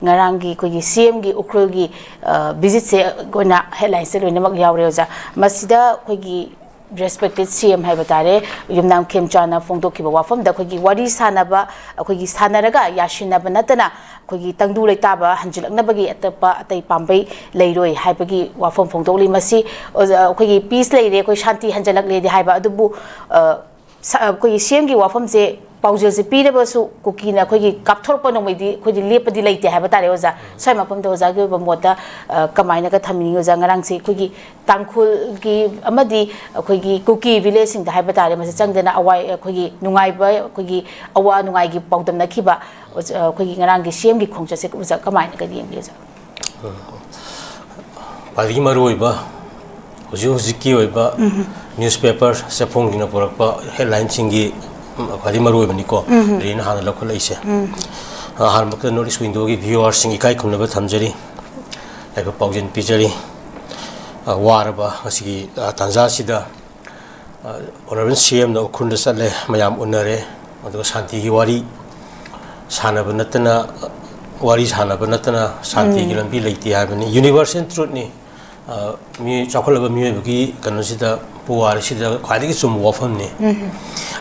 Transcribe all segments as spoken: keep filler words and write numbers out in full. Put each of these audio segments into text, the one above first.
ꯉꯔꯥꯡꯒꯤ ꯑꯩꯈꯣꯏꯒꯤ ꯁꯤ ꯑꯦꯝꯒꯤ ꯎꯈ꯭ꯔꯨꯜꯒꯤ ꯚꯤꯖꯤꯠꯁꯦ ꯑꯩꯈꯣꯏꯅ ꯍꯦꯗꯂꯥꯏꯟꯁꯇ ꯂꯣꯏꯅꯃꯛ ꯌꯥꯎꯔꯦ ꯑꯣꯖꯥ꯫ ꯃꯁꯤꯗ ꯑꯩꯈꯣꯏꯒꯤ ꯔꯦꯁꯄꯦꯛꯇꯦꯠ ꯁꯤ ꯑꯦꯝ ꯍꯥꯏꯕ ꯇꯥꯔꯦ, ꯌꯨꯝꯅꯥꯝ ꯈꯦꯝꯆꯥꯅ ꯐꯣꯡꯗꯣꯛꯈꯤꯕ ꯋꯥꯐꯝꯗ ꯑꯩꯈꯣꯏꯒꯤ ꯋꯥꯔꯤ ꯁꯥꯟꯅꯕ, ꯑꯩꯈꯣꯏꯒꯤ ꯁꯥꯟꯅꯔꯒ ꯌꯥꯁꯤꯟꯅꯕ ꯅꯠꯇꯅ ꯑꯩꯈꯣꯏꯒꯤ ꯇꯪꯗꯨ ꯂꯩꯇꯥꯕ ꯍꯟꯖꯤꯜꯂꯛꯅꯕꯒꯤ ꯑꯇꯣꯞꯄ ꯑꯇꯩ ꯄꯥꯝꯕꯩ ꯂꯩꯔꯣꯏ ꯍꯥꯏꯕꯒꯤ ꯋꯥꯐꯝ ꯐꯣꯡꯗꯣꯛꯂꯤ꯫ ꯃꯁꯤ ꯑꯣꯖꯥ, ꯑꯩꯈꯣꯏꯒꯤ ꯄꯤꯁ ꯂꯩꯔꯦ, ꯑꯩꯈꯣꯏ ꯁꯥꯟꯇꯤ ꯍꯟꯖꯤꯜꯂꯛꯂꯦꯗꯤ ꯍꯥꯏꯕ, ꯑꯗꯨꯕꯨ ꯑ, ꯁ-, ꯑꯩꯈꯣꯏꯒꯤ ꯁꯤ ꯑꯦꯝꯒꯤ ꯋꯥꯐꯝꯁꯦ, ꯄꯥꯎꯖꯦꯜꯁꯦ ꯄꯤꯔꯕꯁꯨ ꯀꯨꯀꯤꯅ ꯑꯩꯈꯣꯏꯒꯤ ꯀꯥꯞꯊꯣꯔꯛꯄ ꯅꯣꯡꯃꯩꯗꯤ ꯑꯩꯈꯣꯏꯗꯤ ꯂꯦꯞꯄꯗꯤ ꯂꯩꯇꯦ ꯍꯥꯏꯕ ꯇꯥꯔꯦ ꯑꯣꯖꯥ꯫ ꯁ꯭ꯋꯥꯏ ꯃꯐꯝꯗ ꯑꯣꯖꯥꯒꯤ ꯑꯣꯏꯕ ꯃꯣꯠꯇ, ꯑ, ꯀꯃꯥꯏꯅꯒ ꯊꯝꯅꯤꯡꯉꯤ ꯑꯣꯖꯥ? ꯉꯔꯥꯡꯁꯦ ꯑꯩꯈꯣꯏꯒꯤ ꯇꯥꯡꯈꯨꯜꯒꯤ ꯑꯃꯗꯤ ꯑꯩꯈꯣꯏꯒꯤ ꯀꯨꯀꯤ ꯚꯤꯂꯦꯖꯁꯤꯡꯗ ꯍꯥꯏꯕ ꯇꯥꯔꯦ, ꯃꯁꯤ ꯆꯪꯗꯅ ꯑꯋꯥꯏ-, ꯑꯩꯈꯣꯏꯒꯤ ꯅꯨꯡꯉꯥꯏꯕ, ꯑꯩꯈꯣꯏꯒꯤ ꯑꯋꯥ ꯅꯨꯡꯉꯥꯏꯒꯤ ꯄꯥꯎꯗꯝꯅꯈꯤꯕ ꯑꯣꯖꯥ, ꯑꯩꯈꯣꯏꯒꯤ ꯉꯔꯥꯡꯒꯤ ꯁꯤ ꯑꯦꯝꯒꯤ ꯈꯣꯡꯆꯠꯁꯦ ꯑꯣꯖꯥ ꯀꯃꯥꯏꯅꯒ ꯌꯦꯡꯒꯦ ꯑꯣꯖꯥ? ꯈ꯭ꯋꯥꯏꯗꯒꯤ ꯃꯔꯨꯑꯣꯏꯕ ꯍꯧꯖꯤꯛ ꯍꯧꯖꯤꯛꯀꯤ ꯑꯣꯏꯕ ꯅ꯭ꯌꯨꯁꯄꯦꯄꯔ ꯆꯦꯐꯣꯡꯁꯤꯡꯅ ꯄꯨꯔꯛꯄ ꯍꯦꯗꯂꯥꯏꯟꯁꯤꯡꯒꯤ ꯈ꯭ꯋꯥꯏꯗꯒꯤ ꯃꯔꯨꯑꯣꯏꯕꯅꯤꯀꯣ, ꯔꯦꯅ ꯍꯥꯟꯅ ꯂꯧꯈꯠꯂꯛꯏꯁꯦ꯫ ꯑꯍꯥꯟꯕꯃꯛꯇ ꯅꯣꯔꯠ ꯏꯁ ꯋꯤꯟꯗꯣꯒꯤ ꯚ꯭ꯌꯨꯋꯔꯁꯤꯡ ꯏꯀꯥꯏ ꯈꯨꯝꯅꯕ ꯊꯝꯖꯔꯤ, ꯌꯥꯏꯐ ꯄꯥꯎꯖꯦꯜ ꯄꯤꯖꯔꯤ꯫ ꯑ, ꯋꯥꯔꯕ ꯉꯁꯤꯒꯤ, ꯑ, ꯇꯥꯟꯖꯥꯁꯤꯗ, ꯑ, ꯑꯣꯅꯔꯦꯕꯜ ꯁꯤ ꯑꯦꯝꯅ ꯎꯈ꯭ꯔꯨꯜꯗ ꯆꯠꯂꯦ, ꯃꯌꯥꯝ ꯎꯅꯔꯦ, ꯑꯗꯨꯒ ꯁꯥꯟꯇꯤꯒꯤ ꯋꯥꯔꯤ ꯁꯥꯟꯅꯕ ꯅꯠꯇꯅ, ꯋꯥꯔꯤ ꯁꯥꯟꯅꯕ ꯅꯠꯇꯅ ꯁꯥꯟꯇꯤꯒꯤ ꯂꯝꯕꯤ ꯂꯩꯇꯦ ꯍꯥꯏꯕꯅꯤ, ꯌꯨꯅꯤꯚꯔꯁꯦꯜ ꯇ꯭ꯔꯨꯠꯅꯤ꯫ ꯑ, ꯃꯤ, ꯆꯥꯎꯈꯠꯂꯕ ꯃꯤꯑꯣꯏꯕꯒꯤ ꯀꯩꯅꯣꯁꯤꯗ, ꯄꯨꯋꯥꯔꯤꯁꯤꯗ ꯈ꯭ꯋꯥꯏꯗꯒꯤ ꯆꯨꯝꯕ ꯋꯥꯐꯝꯅꯤ꯫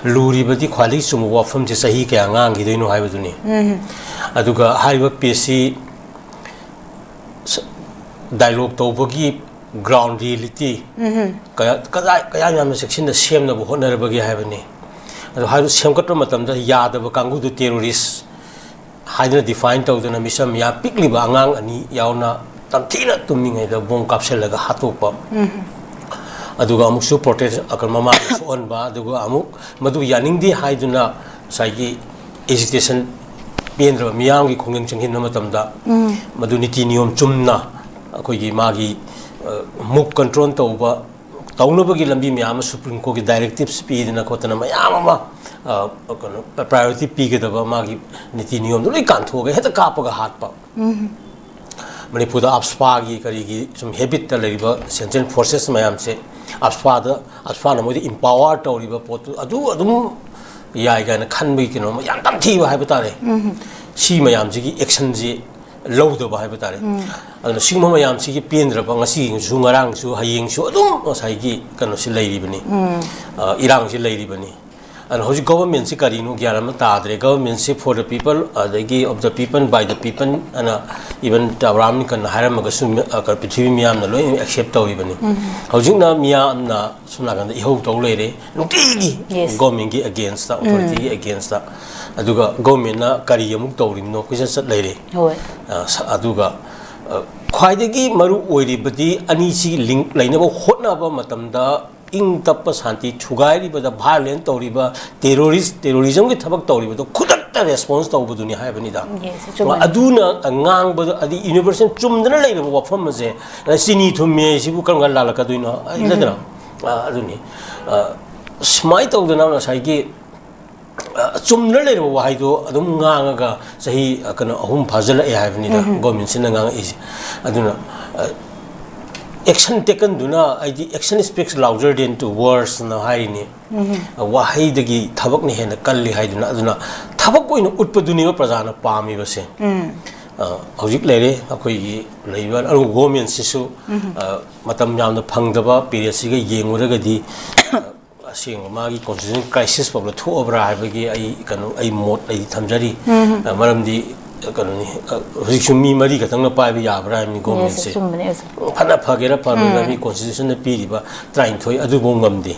ꯂꯨꯔꯤꯕꯗꯤ ꯈ꯭ꯋꯥꯏꯗꯒꯤ ꯆꯨꯝꯕ ꯋꯥꯐꯝꯁꯦ ꯆꯍꯤ ꯀꯌꯥ ꯉꯥꯡꯈꯤꯗꯣꯏꯅꯣ ꯍꯥꯏꯕꯗꯨꯅꯤ꯫ ꯑꯗꯨꯒ ꯍꯥꯏꯔꯤꯕ ꯄꯦꯖꯁꯤ ꯁ-, ꯗꯥꯏꯂꯣꯒ ꯇꯧꯕꯒꯤ ꯒ꯭ꯔꯥꯎꯟ ꯔꯤꯌꯦꯂꯤꯇꯤ ꯀꯌꯥ, ꯀꯗꯥꯏ, ꯀꯌꯥꯝ ꯌꯥꯝꯅ ꯆꯦꯛꯁꯤꯟꯅ ꯁꯦꯝꯅꯕ ꯍꯣꯠꯅꯔꯕꯒꯦ ꯍꯥꯏꯕꯅꯤ꯫ ꯑꯗꯨ ꯍꯥꯏꯕ ꯁꯦꯝꯒꯠꯄ ꯃꯇꯝꯗ ꯌꯥꯗꯕ ꯀꯥꯡꯕꯨꯗꯨ ꯇꯦꯔꯣꯔꯤꯁ ꯍꯥꯏꯗꯨꯅ ꯗꯤꯐꯥꯏꯟ ꯇꯧꯗꯨꯅ ꯃꯤꯆꯝ ꯃꯤꯌꯥꯝ ꯄꯤꯛꯂꯤꯕ ꯑꯉꯥꯡ ꯑꯅꯤ ꯌꯥꯎꯅ ꯇꯝꯊꯤꯅ ꯇꯨꯝꯃꯤꯉꯩꯗ ꯕꯣꯝ ꯀꯥꯞꯁꯤꯜꯂꯒ ꯍꯥꯠꯇꯣꯛꯄ꯫ ꯑꯗꯨꯒ ꯑꯃꯨꯛꯁꯨ ꯄ꯭ꯔꯣꯇꯦꯁ ꯃꯃꯥꯡꯗ ꯁꯣꯛꯍꯟꯕ, ꯑꯗꯨꯒ ꯑꯃꯨꯛ ꯃꯗꯨ ꯌꯥꯅꯤꯡꯗꯦ ꯍꯥꯏꯗꯨꯅ ꯉꯁꯥꯏꯒꯤ ꯑꯦꯖꯤꯇꯦꯁꯟ ꯄꯦꯟꯗ꯭ꯔꯕ ꯃꯤꯌꯥꯝꯒꯤ ꯈꯣꯡꯖꯪ ꯆꯪꯁꯤꯟꯕ ꯃꯇꯝꯗ ꯃꯗꯨ ꯅꯤꯇꯤ ꯅꯤꯌꯣꯝ ꯆꯨꯝꯅ ꯑꯩꯈꯣꯏꯒꯤ ꯃꯥꯒꯤ, ꯑ, ꯃꯨꯛ ꯀꯟꯇ꯭ꯔꯣꯜ ꯇꯧꯕ, ꯇꯧꯅꯕꯒꯤ ꯂꯝꯕꯤ ꯃꯌꯥꯝ ꯑꯃ ꯁꯨꯄ꯭ꯔꯤꯝ ꯀꯣꯔꯠꯀꯤ ꯗꯥꯏꯔꯦꯛꯇꯤꯞꯁ ꯄꯤꯗꯅ ꯈꯣꯠꯇꯅ ꯃꯌꯥꯝ ꯑꯃ, ꯑ, ꯀꯩꯅꯣ, ꯄ꯭ꯔꯥꯏꯌꯣꯔꯤꯇꯤ ꯄꯤꯒꯗꯕ ꯃꯥꯒꯤ ꯅꯤꯇꯤ ꯅꯤꯌꯣꯝꯗꯣ ꯂꯣꯏ ꯀꯥꯟꯊꯣꯛꯑꯒ ꯍꯦꯛꯇ ꯀꯥꯞꯄꯒ ꯍꯥꯠꯄ꯫ ꯃꯅꯤꯄꯨꯔꯗ ꯑꯞꯁꯄꯥꯒꯤ ꯀꯔꯤꯒꯤ ꯁꯨꯝ ꯍꯦꯕꯤꯠꯇ ꯂꯩꯔꯤꯕ ꯁꯦꯟꯇ꯭ꯔꯦꯜ ꯐꯣꯔꯁꯦꯁ ꯃꯌꯥꯝꯁꯦ, ꯑꯞꯁꯄꯥꯗ, ꯑꯞꯁꯄꯥꯅ ꯃꯣꯏꯗ ꯏꯝꯄꯥꯋꯔ ꯇꯧꯔꯤꯕ ꯄꯣꯠꯇꯨ ꯑꯗꯨ ꯑꯗꯨꯝ ꯌꯥꯏ ꯀꯥꯏꯅ ꯈꯟꯕꯒꯤ ꯀꯩꯅꯣ ꯑꯃ ꯌꯥꯝ ꯇꯝꯊꯤꯕ ꯍꯥꯏꯕ ꯇꯥꯔꯦ꯫ ꯁꯤ ꯃꯌꯥꯝꯁꯤꯒꯤ ꯑꯦꯛꯁꯟꯁꯤ ꯂꯧꯗꯕ ꯍꯥꯏꯕ ꯇꯥꯔꯦ꯫ ꯑꯗꯨꯅ ꯁꯤꯒꯨꯝꯕ ꯃꯌꯥꯝꯁꯤꯒꯤ ꯄꯦꯟꯗ꯭ꯔꯕ ꯉꯁꯤꯁꯨ, ꯉꯔꯥꯡꯁꯨ, ꯍꯌꯦꯡꯁꯨ ꯑꯗꯨꯝ ꯉꯁꯥꯏꯒꯤ ꯀꯩꯅꯣꯁꯤ ꯂꯩꯔꯤꯕꯅꯤ꯫ ꯑ, ꯏꯔꯥꯡꯁꯤ ꯂꯩꯔꯤꯕꯅꯤ꯫ ꯑꯗꯨꯅ ꯍꯧꯖꯤꯛ ꯒꯣꯕꯔꯃꯦꯟꯁꯤ ꯀꯔꯤꯅꯣ ꯒ꯭ꯌꯥꯟ ꯑꯃ ꯇꯥꯗ꯭ꯔꯦ꯫ ꯒꯣꯕꯔꯃꯦꯟꯁꯤ for the people, ꯑꯗꯒꯤ of the people, by the people ꯑꯅ even ꯇꯕ꯭ꯔꯥꯝ ꯂꯤꯟꯀꯟꯅ ꯍꯥꯏꯔꯝꯃꯒꯁꯨ ꯃꯤ-, ꯑ, ꯀ-, ꯄ꯭ꯔꯤꯊꯤꯕꯤ ꯃꯤꯌꯥꯝꯅ ꯂꯣꯏꯅ ꯑꯦꯛꯁꯦꯞ ꯇꯧꯔꯤꯕꯅꯤ꯫ ꯍꯧꯖꯤꯛꯅ ꯃꯤꯌꯥꯝꯅ ꯁꯣꯝ ꯅꯥꯀꯟꯗ ꯏꯍꯧ ꯇꯧ ꯂꯩꯔꯦ ꯅꯨꯡꯇꯤꯒꯤ꯫ Yes. ꯒꯣꯕꯔꯃꯦꯟꯒꯤ ꯑꯦꯒꯦꯟꯁꯇ, ꯑꯣꯊꯣꯔꯤꯇꯤꯒꯤ ꯑꯦꯒꯦꯟꯁꯇ꯫ ꯑꯗꯨꯒ ꯒꯣꯕꯔꯃꯦꯟꯅ ꯀꯔꯤ ꯑꯃꯨꯛ ꯇꯧꯔꯤꯕꯅꯣ ꯀꯣꯏꯆꯠ ꯆꯠ ꯂꯩꯔꯦ꯫ ꯍꯣꯏ꯫ ꯑ, ꯁ-, ꯑꯗꯨꯒ, ꯑ, ꯈ꯭ꯋꯥꯏꯗꯒꯤ ꯃꯔꯨ ꯑꯣꯏꯔꯤꯕꯗꯤ ꯑꯅꯤꯁꯤ ꯂꯤꯡ ꯂꯩꯅꯕ ꯍꯣꯠꯅꯕ ꯃꯇꯝꯗ ꯏꯪ ꯇꯞꯄ ꯁꯥꯟꯇꯤ ꯊꯨꯒꯥꯏꯔꯤꯕꯗ, ꯚꯥꯏꯑꯣꯂꯦꯟ ꯇꯧꯔꯤꯕ ꯇꯦꯔꯣꯔꯤꯁ, ꯇꯦꯔꯣꯔꯤꯖꯝꯒꯤ ꯊꯕꯛ ꯇꯧꯔꯤꯕꯗꯣ ꯈꯨꯗꯛꯇ ꯔꯦꯁꯄꯣꯟꯁ ꯇꯧꯕꯗꯨꯅꯤ ꯍꯥꯏꯕꯅꯤꯗ꯫ Yes, ꯑꯆꯨꯝꯕꯅꯤ꯫ ꯑꯗꯨꯅ ꯉꯥꯡꯕꯗ, ꯑꯗꯤ ꯌꯨꯅꯤꯚꯔꯁꯦꯜ ꯆꯨꯝꯗꯅ ꯂꯩꯔꯕ ꯋꯥꯐꯝ ꯑꯁꯦ, ꯆꯤꯅꯤ ꯊꯨꯝꯃꯦ ꯁꯤꯕꯨ ꯀꯔꯝ ꯀꯥꯟꯗ ꯂꯥꯜꯂꯛꯀꯗꯣꯏꯅꯣ? ꯑ, ꯅꯠꯇ꯭ꯔꯣ? ꯑ, ꯑꯗꯨꯅꯤ꯫ ꯑ, ꯁꯨꯃꯥꯏꯅ ꯇꯧꯗꯅ ꯉꯁꯥꯏꯒꯤ, ꯑ, ꯆꯨꯝꯗꯅ ꯂꯩꯔꯕ ꯋꯥꯍꯩꯗꯣ ꯑꯗꯨꯝ ꯉꯥꯡꯉꯒ ꯆꯍꯤ, ꯑ, ꯀꯩꯅꯣ, ꯑꯍꯨꯝ ꯐꯥꯖꯤꯜꯂꯛꯑꯦ ꯍꯥꯏꯕꯅꯤꯗ ꯒꯣꯕꯔꯃꯦꯟꯁꯤꯅ ꯉꯥꯡꯉꯛꯏꯁꯦ꯫ ꯑꯗꯨꯅ, ꯑ, action taken ꯗꯨꯅ, ꯍꯥꯏꯗꯤ, "Action speaks louder than two words" ꯅ ꯍꯥꯏꯔꯤꯅꯤ꯫ ꯋꯥꯍꯩꯗꯒꯤ ꯊꯕꯛꯅ ꯍꯦꯟꯅ ꯀꯜꯂꯤ ꯍꯥꯏꯗꯨꯅ, ꯑꯗꯨꯅ ꯊꯕꯛ ꯑꯣꯏꯅ ꯎꯠꯄꯗꯨꯅꯦꯕ ꯄ꯭ꯔꯖꯥꯅ ꯄꯥꯝꯃꯤꯕꯁꯦ꯫ ꯑ, ꯍꯧꯖꯤꯛ ꯂꯩꯔꯦ ꯑꯩꯈꯣꯏꯒꯤ ꯂꯩꯔꯤꯕ ꯑꯅꯧꯕ ꯒꯣꯔꯃꯦꯟꯁꯤꯁꯨ, ꯑ, ꯃꯇꯝ ꯌꯥꯝꯅ ꯐꯪꯗꯕ ꯄꯤꯔꯤꯌꯠꯁꯤꯒ ꯌꯦꯡꯉꯨꯔꯒꯗꯤ, ꯑ, ꯑꯁꯦꯡꯕ ꯃꯥꯒꯤ ꯀꯣꯟꯁꯇꯤꯇ꯭ꯌꯨꯁꯟ ꯀ꯭ꯔꯥꯏꯁꯤꯁ ꯐꯥꯎꯕ ꯊꯣꯛꯑꯕ꯭ꯔꯥ ꯍꯥꯏꯕꯒꯤ ꯑꯩ ꯀꯩꯅꯣ, ꯑꯩ ꯃꯣꯠ ꯑꯩ ꯊꯝꯖꯔꯤ꯫ ꯑ, ꯃꯔꯝꯗꯤ, ꯑ, ꯀꯩꯅꯣꯅꯤ, ꯑ, ꯍꯧꯖꯤꯛꯁꯨ ꯃꯤ ꯃꯔꯤ ꯈꯛꯇꯪꯅ ꯄꯥꯏꯕ ꯌꯥꯕ꯭ꯔꯥ ꯍꯥꯏꯕꯅꯤ ꯒꯣꯔꯃꯦꯟꯁꯦ꯫ ꯑꯆꯨꯝꯕꯅꯦ, ꯑꯆꯨꯝꯕꯅꯦ꯫ ꯐꯅ ꯐꯒꯦꯔꯥ ꯐꯔꯣꯏꯒꯦꯔꯥ ꯃꯤ ꯀꯣꯟꯁꯇꯤꯇ꯭ꯌꯨꯁꯟꯅ ꯄꯤꯔꯤꯕ ꯇꯔꯥꯅꯤꯊꯣꯏ ꯑꯗꯨꯐꯥꯎ ꯉꯝꯗꯦ꯫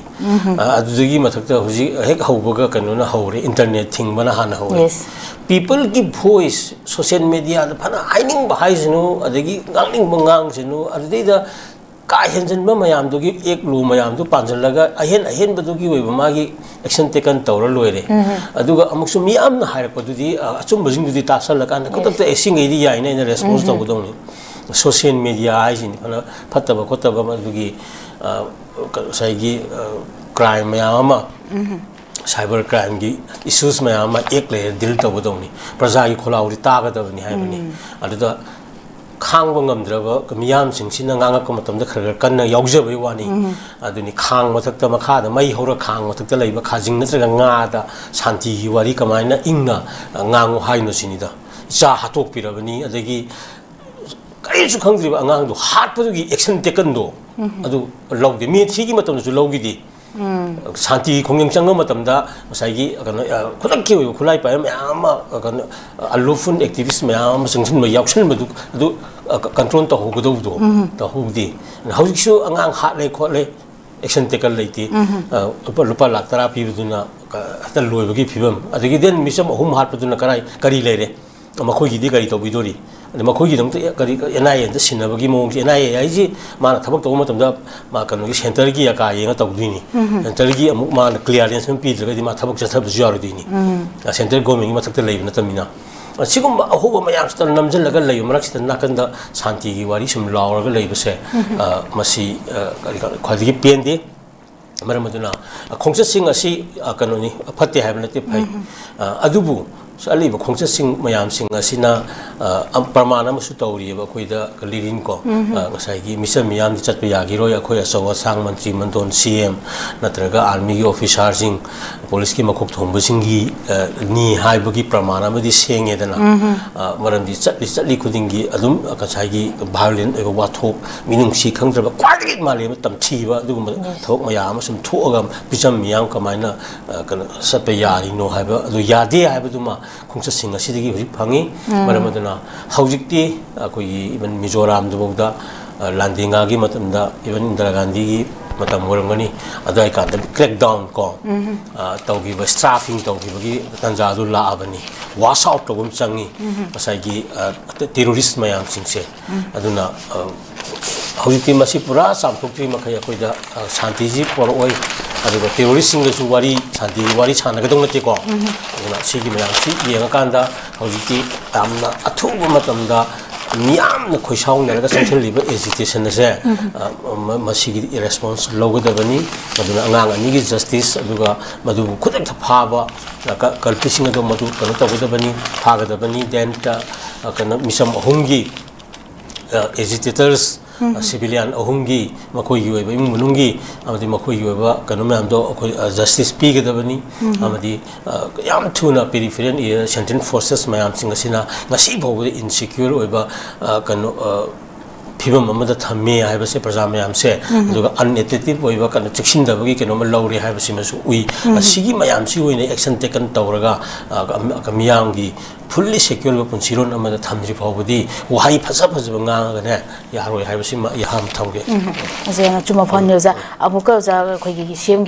ꯑ, ꯑꯗꯨꯗꯒꯤ ꯃꯊꯛꯇ ꯍꯧꯖꯤꯛ ꯍꯦꯛ ꯍꯧꯕꯒ ꯀꯩꯅꯣꯅ ꯍꯧꯔꯦ, ꯏꯟꯇꯔꯅꯦꯠ ꯊꯤꯡꯕꯅ ꯍꯥꯟꯅ ꯍꯧꯔꯦ꯫ Yes. ꯄꯤꯄꯜꯒꯤ ꯚꯣꯏꯁ ꯁꯣꯁꯤꯌꯦꯜ ꯃꯦꯗꯤꯌꯥꯗ ꯐꯅ ꯍꯥꯏꯅꯤꯡꯕ ꯍꯥꯏꯁꯅꯨ, ꯑꯗꯒꯤ ꯉꯥꯡꯅꯤꯡꯕ ꯉꯥꯡꯁꯅꯨ, ꯑꯗꯨꯗꯩꯗ ꯀꯥ ꯍꯦꯟꯖꯟꯕ ꯃꯌꯥꯝꯗꯨꯒꯤ ꯑꯦꯛ ꯂꯣ ꯃꯌꯥꯝꯗꯨ ꯄꯥꯟꯁꯤꯜꯂꯒ ꯑꯍꯦꯟ ꯑꯍꯦꯟꯕꯗꯨꯒꯤ ꯑꯣꯏꯕ ꯃꯥꯒꯤ ꯑꯦꯛꯁꯟ ꯇꯦꯀꯟ ꯇꯧꯔ ꯂꯣꯏꯔꯦ꯫ ꯑꯗꯨꯒ ꯑꯃꯨꯛꯁꯨ ꯃꯤꯌꯥꯝꯅ ꯍꯥꯏꯔꯛꯄꯗꯨꯗꯤ, ꯑ, ꯑꯆꯨꯝꯕꯁꯤꯡꯗꯨꯗꯤ ꯇꯥꯁꯜꯂꯀꯥꯟꯗ ꯈꯨꯗꯛꯇ ꯑꯦ, ꯁꯤꯉꯩꯗꯤ ꯌꯥꯏꯅ ꯑꯩꯅ ꯔꯦꯁꯄꯣꯟꯁ ꯇꯧꯒꯗꯧꯅꯤ꯫ ꯁꯣꯁꯤꯌꯦꯜ ꯃꯦꯗꯤꯌꯥ ꯍꯥꯏꯁꯤꯅꯤ ꯐꯅ ꯐꯠꯇꯕ ꯈꯣꯠꯇꯕ ꯑꯗꯨꯒꯤ, ꯑ, ꯉꯁꯥꯏꯒꯤ, ꯑ, ꯀ꯭ꯔꯥꯏꯝ ꯃꯌꯥꯝ ꯑꯃ, ꯁꯥꯏꯕꯔ ꯀ꯭ꯔꯥꯏꯝꯒꯤ ꯏꯁꯨꯁ ꯃꯌꯥꯝ ꯑꯃ ꯑꯦꯛ ꯂꯩꯔ ꯗꯤꯜ ꯇꯧꯒꯗꯧꯅꯤ, ꯄ꯭ꯔꯖꯥꯒꯤ ꯈꯣꯜꯂꯥꯎꯗꯤ ꯇꯥꯒꯗꯕꯅꯤ ꯍꯥꯏꯕꯅꯤ꯫ ꯑꯗꯨꯗ ꯈꯥꯡꯕ ꯉꯝꯗ꯭ꯔꯕ ꯃꯤꯌꯥꯝꯁꯤꯡꯁꯤꯅ ꯉꯥꯡꯉꯛꯄ ꯃꯇꯝꯗ ꯈꯔ ꯈꯔ ꯀꯟꯅ ꯌꯥꯎꯖꯕꯒꯤ ꯋꯥꯅꯤ꯫ ꯑꯗꯨꯅꯤ ꯈꯥꯡ ꯃꯊꯛꯇ, ꯃꯈꯥꯗ ꯃꯩ ꯍꯧꯔ ꯈꯥꯡ ꯃꯊꯛꯇ ꯂꯩꯕ ꯈꯥꯖꯤꯡ ꯅꯠꯇ꯭ꯔꯒ ꯉꯥꯗ ꯁꯥꯟꯇꯤꯒꯤ ꯋꯥꯔꯤ ꯀꯃꯥꯏꯅ ꯏꯪꯅ, ꯑ, ꯉꯥꯡꯉꯨ ꯍꯥꯏꯅꯣ ꯁꯤꯅꯤꯗ꯫ ꯏꯆꯥ ꯍꯥꯠꯇꯣꯛꯄꯤꯔꯕꯅꯤ, ꯑꯗꯒꯤ ꯀꯔꯤꯁꯨ ꯈꯪꯗ꯭ꯔꯤꯕ ꯑꯉꯥꯡꯗꯣ ꯍꯥꯠꯄꯗꯨꯒꯤ action taken ꯗꯣ ꯑꯗꯨ ꯂꯧꯗꯦ꯫ ꯃꯦ ꯊ꯭ꯔꯤꯒꯤ ꯃꯇꯝꯗꯁꯨ ꯂꯧꯈꯤꯗꯦ꯫ ꯁꯥꯟꯇꯤ ꯈꯣꯡꯖꯪ ꯆꯪꯕ ꯃꯇꯝꯗ ꯉꯁꯥꯏꯒꯤ ꯀꯩꯅꯣ, ꯑ, ꯈꯨꯗꯛꯀꯤ ꯑꯣꯏꯕ ꯈꯨꯠꯂꯥꯏ ꯄꯥꯏꯕ ꯃꯌꯥꯝ ꯑꯃ, ꯑ, ꯀꯩꯅꯣ, ꯑ, ꯑꯂꯨꯐꯨꯟ activist ꯃꯌꯥꯝ ꯑꯃ ꯆꯪꯁꯤꯟꯕ ꯌꯥꯎꯁꯟꯕꯗꯨ ꯑꯗꯨ, ꯑ, ꯀ-, control ꯇꯧꯍꯧꯒꯗꯧꯕꯗꯣ ꯇꯧꯍꯧꯗꯦ꯫ ꯍꯧꯖꯤꯛꯁꯨ ꯑꯉꯥꯡ ꯍꯥꯠꯂꯦ ꯈꯣꯠꯂꯦ, action taken ꯂꯩꯇꯦ꯫ ꯑ, ꯂꯨꯄꯥ, ꯂꯨꯄꯥ ꯂꯥꯛ ꯇꯔꯥ ꯄꯤꯕꯗꯨꯅ ꯀ-, ꯍꯦꯛꯇ ꯂꯣꯏꯕꯒꯤ ꯐꯤꯕꯝ꯫ ꯑꯗꯒꯤ then ꯃꯤꯆꯝ ꯑꯍꯨꯝ ꯍꯥꯠꯄꯗꯨꯅ ꯀꯔꯥꯏ, ꯀꯔꯤ ꯂꯩꯔꯦ? ꯃꯈꯣꯏꯒꯤꯗꯤ ꯀꯔꯤ ꯇꯧꯕꯤꯗꯣꯔꯤ? ꯑꯗ ꯃꯈꯣꯏꯒꯤꯗꯃꯛꯇ ꯀꯔꯤ, ꯑꯦꯟ ꯑꯥꯏ ꯑꯦꯗ ꯁꯤꯟꯅꯕꯒꯤ ꯃꯑꯣꯡꯁꯦ, ꯑꯦꯟ ꯑꯥꯏ ꯑꯦ ꯍꯥꯏꯁꯤ ꯃꯥꯅ ꯊꯕꯛ ꯇꯧꯕ ꯃꯇꯝꯗ ꯃꯥ ꯀꯩꯅꯣꯒꯤ centre ꯒꯤ ꯑꯀꯥ ꯌꯦꯡꯉ ꯇꯧꯗꯣꯏꯅꯤ꯫ Centre ꯒꯤ ꯑꯃꯨꯛ ꯃꯥꯅ clearance ꯑꯃ ꯄꯤꯗ꯭ꯔꯒꯗꯤ ꯃꯥ ꯊꯕꯛ ꯆꯠꯊꯕꯁꯨ ꯌꯥꯔꯣꯏꯗꯣꯏꯅꯤ꯫ Central government ꯀꯤ ꯃꯊꯛꯇ ꯂꯩꯕ ꯅꯠꯇꯕꯅꯤꯅ꯫ ꯑꯁꯤꯒꯨꯝꯕ ꯑꯍꯣꯕ ꯃꯌꯥꯝꯁꯤꯗ ꯅꯝꯁꯤꯜꯂꯒ ꯂꯩꯕ ꯃꯔꯛꯁꯤꯗ ꯅꯥꯀꯟꯗ ꯁꯥꯟꯇꯤꯒꯤ ꯋꯥꯔꯤ ꯁꯨꯝ ꯂꯥꯎꯔꯒ ꯂꯩꯕꯁꯦ, ꯑ, ꯃꯁꯤ, ꯑ, ꯀꯔꯤ, ꯀꯔꯤ, ꯈ꯭ꯋꯥꯏꯗꯒꯤ ꯄꯦꯟꯗꯦ꯫ ꯃꯔꯝ ꯑꯗꯨꯅ ꯈꯣꯡꯆꯠꯁꯤꯡ ꯑꯁꯤ, ꯑ, ꯀꯩꯅꯣꯅꯤ, ꯐꯠꯇꯦ ꯍꯥꯏꯕ ꯅꯠꯇꯦ, ꯐꯩ꯫ ꯑ, ꯑꯗꯨꯕꯨ ꯆꯠꯂꯤꯕ ꯈꯣꯡꯆꯠꯁꯤꯡ ꯃꯌꯥꯝꯁꯤꯡ ꯑꯁꯤꯅ, ꯑ, ꯑꯝ-, ꯄ꯭ꯔꯃꯥꯟ ꯑꯃꯁꯨ ꯇꯧꯔꯤꯑꯕ ꯑꯩꯈꯣꯏꯗ ꯂꯤꯔꯤꯟꯀꯣ꯫ ꯑ, ꯉꯁꯥꯏꯒꯤ ꯃꯤꯆꯝ ꯃꯤꯌꯥꯝꯗꯤ ꯆꯠꯄ ꯌꯥꯈꯤꯔꯣꯏ, ꯑꯩꯈꯣꯏ ꯑꯆꯧ ꯑꯁꯥꯡ, ꯃꯟꯇ꯭ꯔꯤ ꯃꯟꯗꯣꯟ, ꯁꯤ ꯑꯦꯝ ꯅꯠꯇ꯭ꯔꯒ ꯑꯥꯔꯃꯤꯒꯤ ꯑꯣꯐꯤꯁꯥꯔꯁꯤꯡ, ꯄꯨꯂꯤꯁꯀꯤ ꯃꯀꯣꯛ ꯊꯣꯡꯕꯁꯤꯡꯒꯤ, ꯑ, ꯅꯤ ꯍꯥꯏꯕꯒꯤ ꯄ꯭ꯔꯃꯥꯟ ꯑꯃꯗꯤ ꯁꯦꯡꯉꯦꯗꯅ꯫ ꯑ, ꯃꯔꯝꯗꯤ ꯆꯠꯂꯤ ꯆꯠꯂꯤ ꯈꯨꯗꯤꯡꯒꯤ ꯑꯗꯨꯝ ꯉꯁꯥꯏꯒꯤ violent ꯑꯣꯏꯕ ꯋꯥꯊꯣꯛ, ꯃꯤꯅꯨꯡꯁꯤ ꯈꯪꯗ꯭ꯔꯕ, ꯈ꯭ꯋꯥꯏꯗꯒꯤ ꯃꯥꯂꯦꯝꯗ ꯇꯝꯊꯤꯕ ꯑꯗꯨꯒꯨꯝꯕ ꯊꯕꯛ ꯃꯌꯥꯝ ꯑꯃ ꯁꯨꯝ ꯊꯣꯛꯑꯒ ꯃꯤꯆꯝ ꯃꯤꯌꯥꯝ ꯀꯃꯥꯏꯅ, ꯑ, ꯀꯩꯅꯣ, ꯆꯠꯄ ꯌꯥꯔꯤꯅꯣ ꯍꯥꯏꯕ, ꯑꯗꯨ ꯌꯥꯗꯦ ꯍꯥꯏꯕꯗꯨꯃ ꯈꯣꯡꯆꯠꯁꯤꯡ ꯑꯁꯤꯗꯒꯤ ꯍꯧꯖꯤꯛ ꯐꯪꯉꯤ꯫ ꯃꯔꯝ ꯑꯗꯨꯅ ꯍꯧꯖꯤꯛꯇꯤ ꯑꯩꯈꯣꯏꯒꯤ even ꯃꯤꯖꯣꯔꯥꯝꯗꯨꯐꯥꯎꯗ, ꯑ, ꯂꯥꯟꯗꯦꯡꯒꯥꯒꯤ ꯃꯇꯝꯗ, even ꯏꯟꯗꯤꯔꯥ ꯒꯥꯟꯙꯤꯒꯤ ꯃꯇꯝ ꯑꯣꯏꯔꯝꯒꯅꯤ, ꯑꯗꯨꯋꯥꯏ ꯀꯥꯟꯗ crackdown ꯀꯣ, ꯑ, ꯇꯧꯈꯤꯕ, strafing ꯇꯧꯈꯤꯕꯒꯤ ꯇꯥꯟꯖꯥꯗꯨ ꯂꯥꯛꯑꯕꯅꯤ꯫ Wash out ꯇꯧꯕ ꯑꯃ ꯆꯪꯉꯤ ꯉꯁꯥꯏꯒꯤ, ꯑ, terrorist ꯃꯌꯥꯝꯁꯤꯡꯁꯦ꯫ ꯑꯗꯨꯅ, ꯑ, ꯍꯧꯖꯤꯛꯇꯤ ꯃꯁꯤ ꯄꯨꯔꯥ ꯆꯥꯝꯊꯣꯛꯇ꯭ꯔꯤ ꯃꯈꯩ ꯑꯩꯈꯣꯏꯗ, ꯑ, ꯁꯥꯟꯇꯤꯁꯤ ꯄꯣꯔꯛꯑꯣꯏ꯫ ꯑꯗꯨꯒ terrorist ꯁꯤꯡꯒꯁꯨ ꯋꯥꯔꯤ, ꯁꯥꯟꯇꯤꯒꯤ ꯋꯥꯔꯤ ꯁꯥꯟꯅꯒꯗꯧ ꯅꯠꯇꯦꯀꯣ꯫ ꯑꯗꯨꯅ ꯁꯤꯒꯤ ꯃꯌꯥꯝꯁꯤ ꯌꯦꯡꯉꯀꯥꯟꯗ ꯍꯧꯖꯤꯛꯇꯤ ꯌꯥꯝꯅ ꯑꯊꯨꯕ ꯃꯇꯝꯗ ꯃꯤꯌꯥꯝꯅ ꯈꯣꯏꯁꯥꯎꯅꯔꯒ ꯆꯪꯁꯤꯜꯂꯤꯕ agitation ꯑꯁꯦ, ꯑ, ꯃ-, ꯃꯁꯤꯒꯤ response ꯂꯧꯒꯗꯕꯅꯤ꯫ ꯑꯗꯨꯅ ꯑꯉꯥꯡ ꯑꯅꯤꯒꯤ justice, ꯑꯗꯨꯒ ꯃꯗꯨꯕꯨ ꯈꯨꯗꯛꯇ ꯐꯥꯕ, ꯑ, ꯀ-, culprit ꯁꯤꯡ ꯑꯗꯨ ꯃꯗꯨ ꯀꯩꯅꯣ ꯇꯧꯒꯗꯕꯅꯤ, ꯐꯥꯒꯗꯕꯅꯤ꯫ Then, ꯑ, ꯀꯩꯅꯣ, ꯃꯤꯆꯝ ꯑꯍꯨꯝꯒꯤ, ꯑ, agitators ꯁꯤꯚꯤꯂꯤꯌꯥꯟ ꯑꯍꯨꯝꯒꯤ ꯃꯈꯣꯏꯒꯤ ꯑꯣꯏꯕ ꯏꯃꯨꯡ ꯃꯅꯨꯡꯒꯤ ꯑꯃꯗꯤ ꯃꯈꯣꯏꯒꯤ ꯑꯣꯏꯕ ꯀꯩꯅꯣ ꯃꯌꯥꯝꯗꯣ ꯑꯩꯈꯣꯏ ꯖꯁꯇꯤꯁ ꯄꯤꯒꯗꯕꯅꯤ꯫ ꯑꯃꯗꯤ ꯌꯥꯝ ꯊꯨꯅ ꯄꯦꯔꯤꯐꯦꯔꯦꯜ ꯑꯦꯔꯤꯌꯥ ꯁꯦꯟꯇ꯭ꯔꯦꯜ ꯐꯣꯔꯁꯦꯁ ꯃꯌꯥꯝꯁꯤꯡ ꯑꯁꯤꯅ ꯉꯁꯤ ꯐꯥꯎꯕꯗ ꯏꯟꯁꯦꯀ꯭ꯌꯣꯔ ꯑꯣꯏꯕ ꯀꯩꯅꯣ ꯐꯤꯕꯝ ꯑꯃꯗ ꯊꯝꯃꯦ ꯍꯥꯏꯕꯁꯦ ꯄ꯭ꯔꯖꯥ ꯃꯌꯥꯝꯁꯦ, ꯑꯗꯨꯒ ꯑꯟꯑꯦꯇꯦꯟꯇꯤꯚ ꯑꯣꯏꯕ ꯀꯩꯅꯣ ꯆꯦꯛꯁꯤꯟꯗꯕꯒꯤ ꯀꯩꯅꯣꯝꯃ ꯂꯧꯔꯦ ꯍꯥꯏꯕꯁꯤꯃꯁꯨ ꯎꯏ꯫ ꯑꯁꯤꯒꯤ ꯃꯌꯥꯝꯁꯤ ꯑꯣꯏꯅ ꯑꯦꯛꯁꯟ ꯇꯦꯀꯟ ꯇꯧꯔꯒ ꯃꯤꯌꯥꯝꯒꯤ ꯐꯨꯜꯂꯤ ꯁꯦꯀ꯭ꯌꯣꯔ ꯑꯣꯏꯕ ꯄꯨꯟꯁꯤꯔꯣꯟ ꯑꯃꯗ ꯊꯝꯗ꯭ꯔꯤ ꯐꯥꯎꯕꯗꯤ ꯋꯥꯍꯩ ꯐꯖ ꯐꯖꯕ ꯉꯥꯡꯉꯒꯅꯦ ꯌꯥꯔꯣꯏ ꯍꯥꯏꯕꯁꯤꯃ ꯑꯩ ꯍꯥꯟꯅ ꯊꯝꯒꯦ꯫ ꯑꯣꯖꯥ, ꯌꯥꯝꯅ ꯆꯨꯝꯕ ꯋꯥꯐꯝꯅꯤ ꯑꯣꯖꯥ꯫ ꯑꯃꯨꯛꯀ ꯑꯣꯖꯥ, ꯑꯩꯈꯣꯏꯒꯤ ꯁꯤ ꯑꯦꯝꯒꯤ